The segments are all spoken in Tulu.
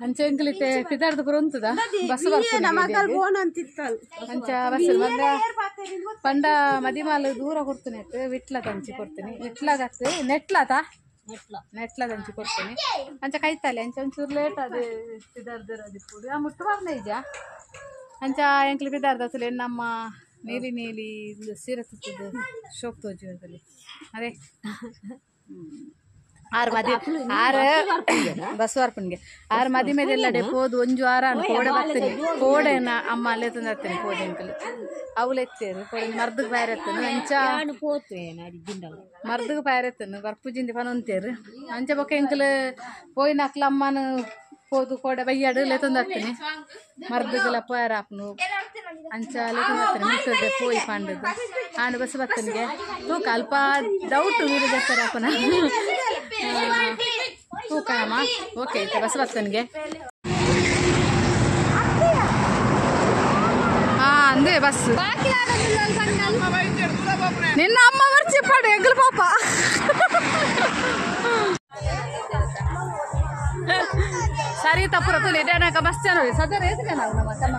ಅಂಚೆ ಎಂಕ್ಲಿತೆ ಪಿದಾರ್ದ ಪೂರ ಉಂತುದ ಬಸ್ ಅಂಚ ಬಸ್ ಬಂದ ಪಂಡ ಮದಿಮಾಲು ದೂರ ಕೊಡ್ತೀನಿ ವಿಟ್ಲ ತಂಚಿ ಕೊಡ್ತೀನಿ ವಿಟ್ಲದತ್ತು ನೆಟ್ಲತ ನೆಟ್ಲದಂಚಿ ಕೊಡ್ತೀನಿ ಅಂಚ ಕೈತಾಲೆ ಅಂಚ ಒಂಚೂರು ಲೇಟ್ ಅದು ಪಿದಾರ್ದ ಅದಿಪ್ಪುಡು ಆ ಮುಟ್ಟು ಬರ್ನ ಇಜ ಅಂಚ ಎಂಕ್ಲಿ ಪಿದಾರ್ದ ಅಸಲು ನಮ್ಮ ನೀಲಿ ನೀಲಿ ಸೀರೆ ತುತ್ತದು ಶೋಕ್ ತೋಜಿ ಅದೇ ಆರು ಮದಿ ಆರು ಬಸವಾರ್ಪನ್ಗೆ ಆರು ಮದಿ ಮೇಲೆ ಎಲ್ಲ ಪೋದು ಒಂಜು ವಾರ ಕೋಡೆ ಬರ್ತೀನಿ ಕೋಡೆನ ಅಮ್ಮ ಅಲ್ಲೇ ತಂದಿರ್ತೀನಿ ಕೋಡೆ ಅಂಕಲ್ ಅವಳು ಎತ್ತೇರು ಕೋಡೆ ಮರ್ದಗ್ ಬೇರೆ ಎತ್ತನು ಅಂಚ ಮರ್ದಗ್ ಬೇರೆ ಎತ್ತನು ಬರ್ಪುಜಿಂದಿ ಪನೊಂತೇರು ಅಂಚ ಬೊಕ್ಕ ಎಂಕಲ್ ಪೋಯಿನ ಅಕ್ಲ ಅಮ್ಮನ ಪೋದು ಕೋಡೆ ಬಯ್ಯಾಡು ಲೆತ್ತೊಂದು ಮರ್ದಗಲ ಪೋಯಾರ ಆಪ್ನು ಅಂಚ ಲೆತ್ತೊಂದು ಮುಟ್ಟದೆ ಪೋಯಿ ಪಾಂಡದು ಆಂಡ್ ಬಸ್ ಬತ್ತನಿಗೆ ತೂಕ ಅಲ್ಪ ಡೌಟ್ ವೀಡಿಯೋ ಬರ್ತಾರೆ ಅಪ್ಪನ ತೂಕ ಅಮ್ಮ ಓಕೆ ಆಯ್ತು ಬಸ್ ಬತ್ತನಿಗೆ ಹಾ ಅಂದೆ ಬಸ್ ನಿನ್ನ ಅಮ್ಮ ಬರ್ಚಿಪ್ಪಾಡು ಎಂಗಲ್ ಪಾಪ ಸರಿ ತಪ್ಪುರ ತುಲಿ ಇಡೇನಕ ಮಸ್ತ್ ಜನ ಸದರ ಏತ್ ಜನ ನಮ್ಮ ತಮ್ಮ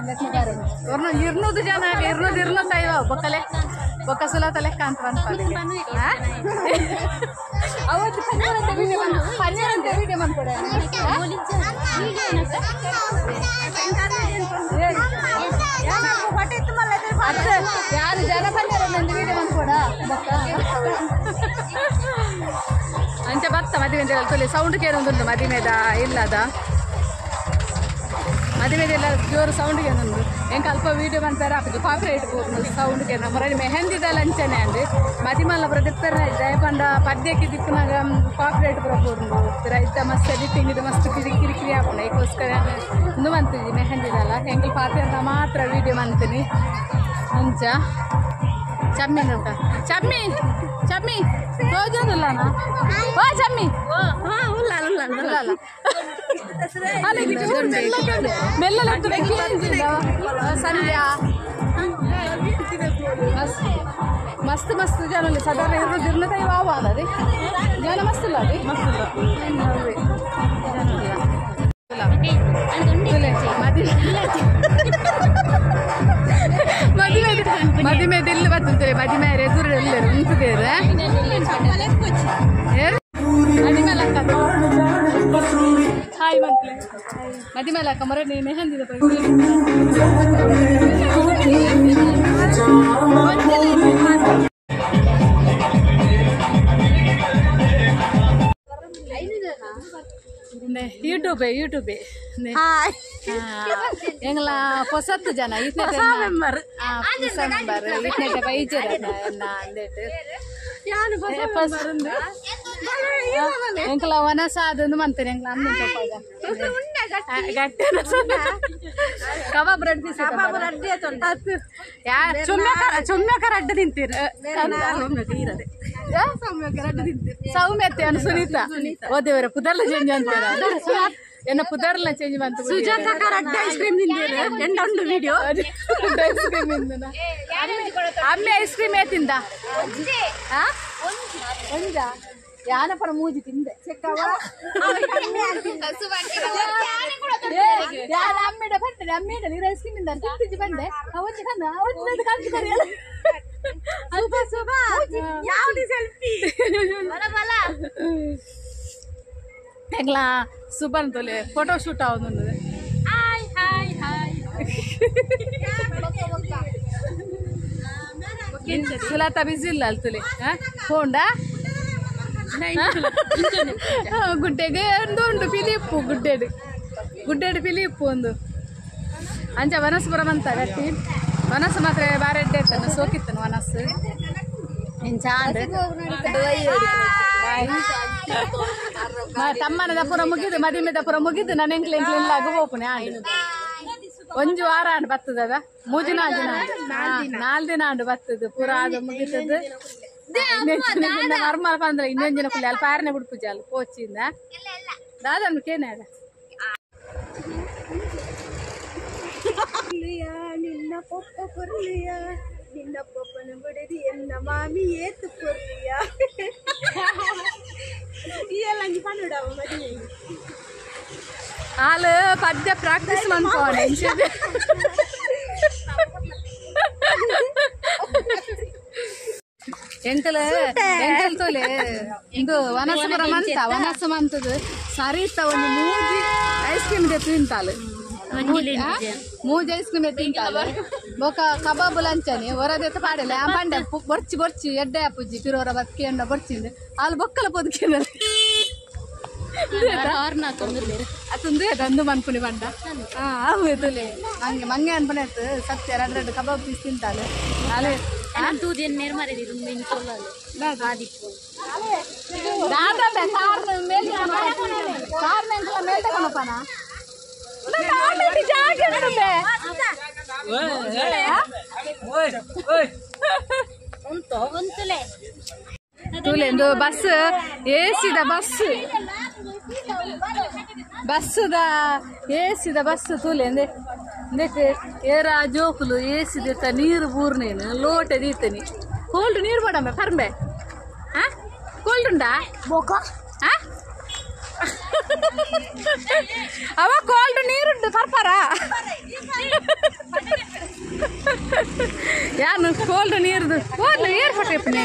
ಇರ್ನೂರು ಜನ ಇರ್ನೂರು ಇರ್ನೂತ್ತೈವ ಬೊಕ್ಕಲೆ ಬೊಕ್ಕ ಸುಲತ ಲೆಕ್ಕ ಅಂತ ಅವತ್ತು ಪನ್ನೀರಂತೆ ವೀಡಿಯೋ ಮಾಡ್ಕೊಡೆ ಯಾರು ಜನ ಪನ್ನೀರ ವೀಡಿಯೋ ಮಾಡ್ಕೊಡ ಬೊಕ್ಕ ಅಂಚೆ ಬತ್ತ ಮದುವೆ ತುಲಿ ಸೌಂಡ್ ಕೇರೊಂದುಂಟು ಮದಿಮೆದ ಇಲ್ಲದ ಮದುವೆದೆಲ್ಲ ಜೋರು ಸೌಂಡ್ ಕೇನೊಂದು ಎಂಕ ಅಲ್ಪ ವೀಡಿಯೋ ಬಂತಾರೆ ಆಪುಜಿ ಕಾಪಿ ರೈಟ್ ಪೋಪುಂಡು ಸೌಂಡ್ ಕೇನ ಮೊರನಿ ಮೆಹಂದಿದಲ್ಲ ಅಂಚನೆ ಅಂದ್ ಮದಿಮಲ್ಲ ಪೂರ ದಿಪ್ಪೆರ ಜಯಪಂಡ ಪದ್ಯಕ್ಕೆ ದಿಪ್ಪುನಾಗ ಕಾಪಿ ರೈಟ್ ಪೂರ ಪೋಪುಂಡು ರೈತ ಮಸ್ತ್ ಎಡಿಟಿಂಗ್ ಇದು ಮಸ್ತ್ ಕಿರಿ ಕಿರಿ ಕಿರಿ ಆಪುಂಡು ಐಕೋಸ್ಕರ ಇಂದು ಮಂತಿಜಿ ಮೆಹಂದಿದಲ್ಲ ಎಂಕಲ್ ಪಾತೆ ಅಂತ ಮಾತ್ರ ವೀಡಿಯೋ ಮಂತೀನಿ ಅಂಚ ಚಮ್ಮಿ ನೋಟ ಚಮ್ಮಿ ಚಮ್ಮಿ ತೋಜೋದಿಲ್ಲನಾ ಓ ಚಮ್ಮಿ ಉಳ್ಳಲ್ಲ ಮೆಲ್ಲ ಸಂಧ್ಯಾ ಮಸ್ತ್ ಮಸ್ತ್ ಜನ ಸಾಧಾರಣ ಇರೋದು ಇರ್ನ ವಾವ ಅದೇ ಜನ ಮಸ್ತ್ ಇಲ್ಲ ಅದೇ ಮಸ್ತ್ ಮದಿಮೆ ದಿಲ್ಲು ಬರ್ತದೆ ಮದಿಮೆ ಎದುರು ಎಲ್ಲರು ಉಂಟುದೇರು ಹಾಯ್ ಮಂತ್ಲೆ ಮದಿಮೆ ಅಕ್ಕ ಮರ ಮೆಹಂದಿದ ಯೂಟ್ಯೂಬ್ ಯೂಟ್ಯೂಬ್ ಎಂಗ್ಲ ಹೊಸತ್ತು ಜನ ಹೊಸ ಮೆಂಬರ್ ಇತ್ನೆಟ ಬೈಜರ ಎಂಕಲ ವನಸ ಅದೊಂದು ಮಂತೇನೆ ಎಂಕಲ ಅಮ್ಮ ಗಟ್ಟಿ ಕಬಾಬ್ ರಡ್ಡಿ ಚುಮ್ಮಕ ರಡ್ಡು ತಿಂತೀರ ಸೌಮ್ಯತೆ ಅನು ಸುನೀತಾ ಓದೇವರ ಪುದರ್ಲ ಚೇಂಜ್ ಅಂತಾರ ಎನ್ನ ಪುದರ್ಲ ಚೇಂಜ್ ಬಂತು ಸುಜಾತ ರಡ್ಡು ಐಸ್ ಕ್ರೀಮ್ ತಿಂದೀರ ಎಂಡ ವಿಡಿಯೋ ಐಸ್ ಕ್ರೀಮ್ ತಿಂದ ಅಮ್ಮೆ ಐಸ್ ಕ್ರೀಮ್ ಏ ತಿಂದ ಒಂಜಾ ಯಾನಪರ ಮೂಜಿ ತಿಂದೆ ಯಾರ ಅಮ್ಮಿಡ ಬಂದೆ ಅಮ್ಮಿಡ ನೀರು ಐಸ್ ಕ್ರೀಮ್ ಇಂದ ತಿಂತಿದ್ದು ಬಂದೆ ಅವತ್ತು ಕಂದ ಅವತ್ತು ಕಂದು ಕರೆಯಲ್ಲ ಯಾವ್ದು ಸೆಲ್ಫಿ ಎಂಗ್ಲಾ ಸುಬನ್ ತೊಲೆ ಫೋಟೋ ಶೂಟ್ ಆವೊಂದು ಹಾಯ್ ಹಾಯ್ ಹಾಯ್ ಸುಲಾತ ಬಿಸಿ ಇಲ್ಲ ಅಲ್ತುಲೆ ಫೋಂಡಾ ಗುಡ್ಡೆಗೆ ಒಂದು ಉಂಟು ಫಿಲಿಪ್ಪು ಗುಡ್ಡೆಡು ಗುಡ್ಡೆಡು ಫಿಲಿಪ್ಪು ಒಂದು ಅಂಚ ವನಸ್ಪುರ ಬಂತ ಗಟ್ಟಿ ವನಸ್ಸು ಮಾತ್ರ ಬಾರೆ ಎಡ್ಡೆ ಇತ್ತನು ಸೋಕಿತ್ತನು ವನಸ್ಸು ತಮ್ಮನ ದಪುರ ಮುಗಿದು ಮದಿಮೆ ದಪುರ ಮುಗಿದು ನಾನು ಎಂಕ್ಲೆ ಎಂಕ್ಲೆ ಇಲ್ಲ ಆಗ ಹೋಪುನೆ ಆಂಡು ಒಂಜು ವಾರ ಆಂಡು ಬತ್ತದ ಮೂಜು ನಾಲ್ಕು ದಿನ ನಾಲ್ಕು ದಿನ ಆಂಡು ಬತ್ತದು ಪೂರ ಆದ ಮುಗಿತದ್ದು ಮರ್ಮಲ ಪಂದ್ರ ಇನ್ನೊಂದು ದಿನ ಕುಲ್ಲಿ ಅಲ್ಲಿ ಪಾರನೆ ಬಿಡ್ಪುಜ ಅಲ್ಲಿ ಪೋಚಿಂದ ದಾದನ್ ಕೇನೆ ಅದ ನಿನ್ನ ಪೊಪ್ಪ ಕೊರ್ಲಿಯ ನಿನ್ನ ಪೊಪ್ಪನ ಬಡದಿ ಎನ್ನ ಮಾಮಿ ಏತು ಕೊರ್ಲಿಯ ಈ ಎಲ್ಲ ಅಂಜಿ ಪನ್ನುಡವ ಮದುವೆ. ಆಲ್ ಪದ್ಯ ಪ್ರಾಕ್ಟೀಸ್ ಮನ್ಪೋಣ ಎಂಕಲ ಎಂಕಲ್ ತೋಲೆ ಇಂದು ವನಸುಪುರ ಮಂತ ವನಸು ಮಂತದ ಸರಿತ ಒಂದು ಮೂಜಿ ಐಸ್ ಕ್ರೀಮ್ ದೆ ತಿಂತಾಳು. ಮೂಜಿ ಐಸ್ ಕ್ರೀಮ್ ತಿಂತಾಳು. ಬೊಕ ಕಬಾಬ್ ಲಂಚನೆ ಹೊರದೆತ್ತ ಪಾಡಲೆ ಆ ಬಂಡೆ ಬೊರ್ಚಿ ಬೊರ್ಚಿ ಎಡ್ಡೆ ಅಪ್ಪುಜಿ ತಿರೋರ ಬತ್ಕೇಂಡ ಬೊರ್ಚಿಂದು ಆಲ್ ಬೊಕ್ಕಲ ಪೊದ್ಕೇನ ಅತಂದು ಅಂದು ಮನ್ಪುನಿ ಬಂಡ. ಅವು ತುಲೆ ಮಂಗೆ ಮಂಗೆ ಅನ್ಪನೆ ಸತ್ಯ ಎರಡು ಎರಡು ಕಬಾಬ್ ಪೀಸ್ ತಿಂತಾಳೆ. ಅಲೆ ತುಲೆಂದು ಬಸ್ ಏಸಿದ ಬಸ್ ಬಸ್ಸುದ ಏಸಿದ ಬಸ್ ತೂಲೆಂದೆ ಏರ ಜೋಕುಲು ಏಸಿದ ನೀರು ಬೂರ್ನೇನು ಲೋಟೆ ದೀತನಿ. ಕೋಲ್ಡ್ ನೀರು ಬೇಡಮ್ಮ ಪರ್ಂಬೆ. ಹಾ ಕೋಲ್ಡ್ ಉಂಡಾ? ಅವ ಕೋಲ್ಡ್ ನೀರುಂಡು ಪರ್ಪರ ಯಾನು ಕೋಲ್ಡ್ ನೀರ್ದು ಕೋಲ್ಡ್ ಏರ್ ಫಟ್ಟೆ.